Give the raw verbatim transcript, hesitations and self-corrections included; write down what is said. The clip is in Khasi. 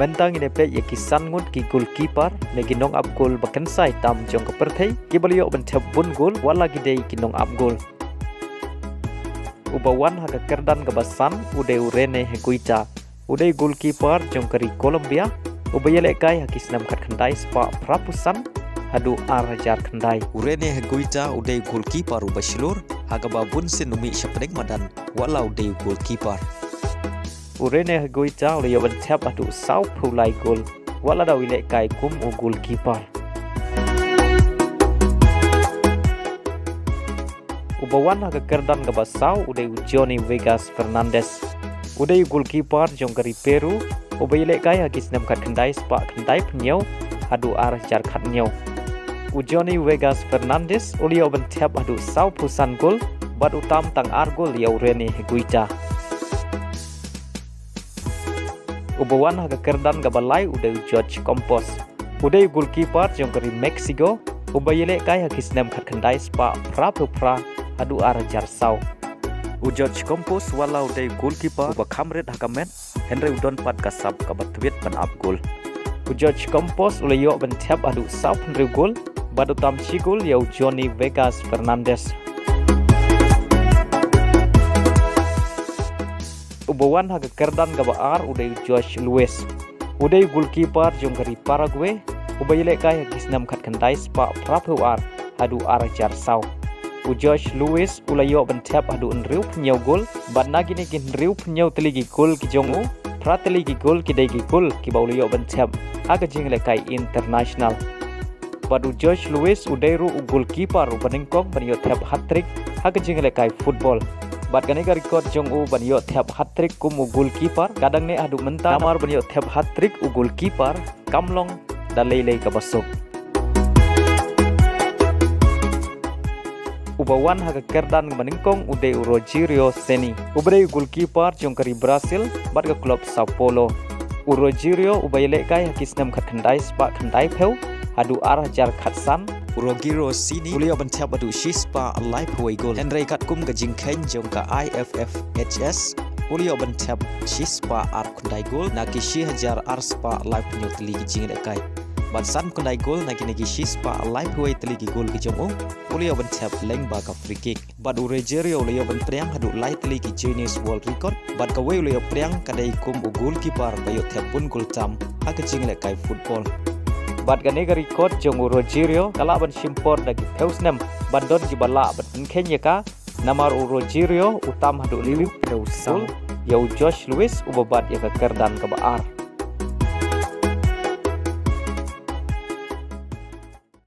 Mynta ngin ïa peit ïa ki san ngut ki goalkeeper ne ki nongap gol ba kynsai tam jong ka pyrthei kiba la ïoh ban thep bun gol wat la ki dei ki nongap gol. Uba wan ha ka kyrdan kaba san u dei u Rene Higuita. U dei u goalkeeper jong ka ri Colombia uba ïalehkai ha ki snem khatkhyndai spah phraphew san haduh ar hajar khyndai. U Rene Higuita u dei u goalkeeper uba shlur ha kaba bun sien u mih sha pdeng madan wat la u dei u goalkeeper. U Rene Higuita u la ïoh ban thep haduh sawphew lai gol wat la da u ïalehkai kum u goalkeeper. Uba wan ha ka kyrdan kaba saw u dei u Johnny Vegas Fernandez. U dei u goalkeeper jong ka ri Peru uba ïalehkai ha ki snem khatkhyndai spah khyndaiphew hynñiew haduh ar hajar khathynñiew. U Johnny Vegas Fernandez u la ïoh ban thep haduh sawphew san gol bad u tam tang ar gol ïa u Rene Higuita. Uba wan ha ka kyrdan kaba lai u dei u George Campos. U dei u goalkeeper jong ka ri Mexico uba ïalehkai ha ki snem khatkhyndai spah phraphew phra haduh ar hajar saw. U George Campos wat la u dei u goalkeeper uba kham rit ha ka met, hynrei u don pat ka sap kaba tbit ban ap gol. U George Campos u la ïoh ban thep haduh sawphew hynriew gol bad u tam shi gol ïa u Johnny Vegas Fernandez. Uba wan ha ka kyrdan kaba ar u dei u George Luis. U dei u goalkeeper jong ka ri Paraguay uba ïalehkai ha ki snem khatkhyndai spah phraphew ar haduh ar hajar saw. U George Luis u la ïoh ban thep haduh hynriewphew hynñiew gol bad na kine ki hynriewphew hynñiew tylli ki gol ki jong u, phra tylli ki gol ki dei ki gol kiba u la ïoh ban thep ha ka jingïalehkai international. Bad u George Luis u dei ruh u goalkeeper uba nyngkong ban ïoh thep hat-trick ha ka jingïalehkai football. Bad kane ka record jong u ban ïoh thep hat-trick kum u goalkeeper ka dang neh haduh mynta namar ban ïoh thep hat-trick u goalkeeper kam long da lei lei kaba suk. Uba wan ha ka kyrdan kaba nyngkong u dei u Rogerio Ceni uba dei u goalkeeper jong ka ri Brazil bad ka club Sao Paulo. U Rogerio uba ïalehkai ha ki snem khatkhyndai spah khyndaiphew haduh ar hajar khatsan. U Rogerio Ceni u la ïoh ban thep haduh shi spah laiphew wei gol, hynrei katkum ka jingkheiñ jong ka I F F H S u la ïoh ban thep shi spah arphew khyndai gol na ki shi hajar ar spah laiphew hynñiew tylli ki jingïalehkai. Bad sanphew khyndai gol na kine ki shi spah laiphew wei tylli ki gol ki jong u u la ïoh ban thep lyngba ka free kick. Bad u Rogerio u la ïoh ban pdiang haduh lai tylli ki Guinness World Record bad kawei u la ïoh pdiang ka dei kum u goalkeeper ba ïoh thep bun gol tam ha ka jingïalehkai football. Bad kane ka record jong u Rogerio ka lah ban shim por da ki phew snem bad don kiba lah ban pynkheiñ ïa ka, namar u Rogerio u tam haduh hynriewphew saw ïa u George Luis uba bat ïa ka kyrdan kaba ar.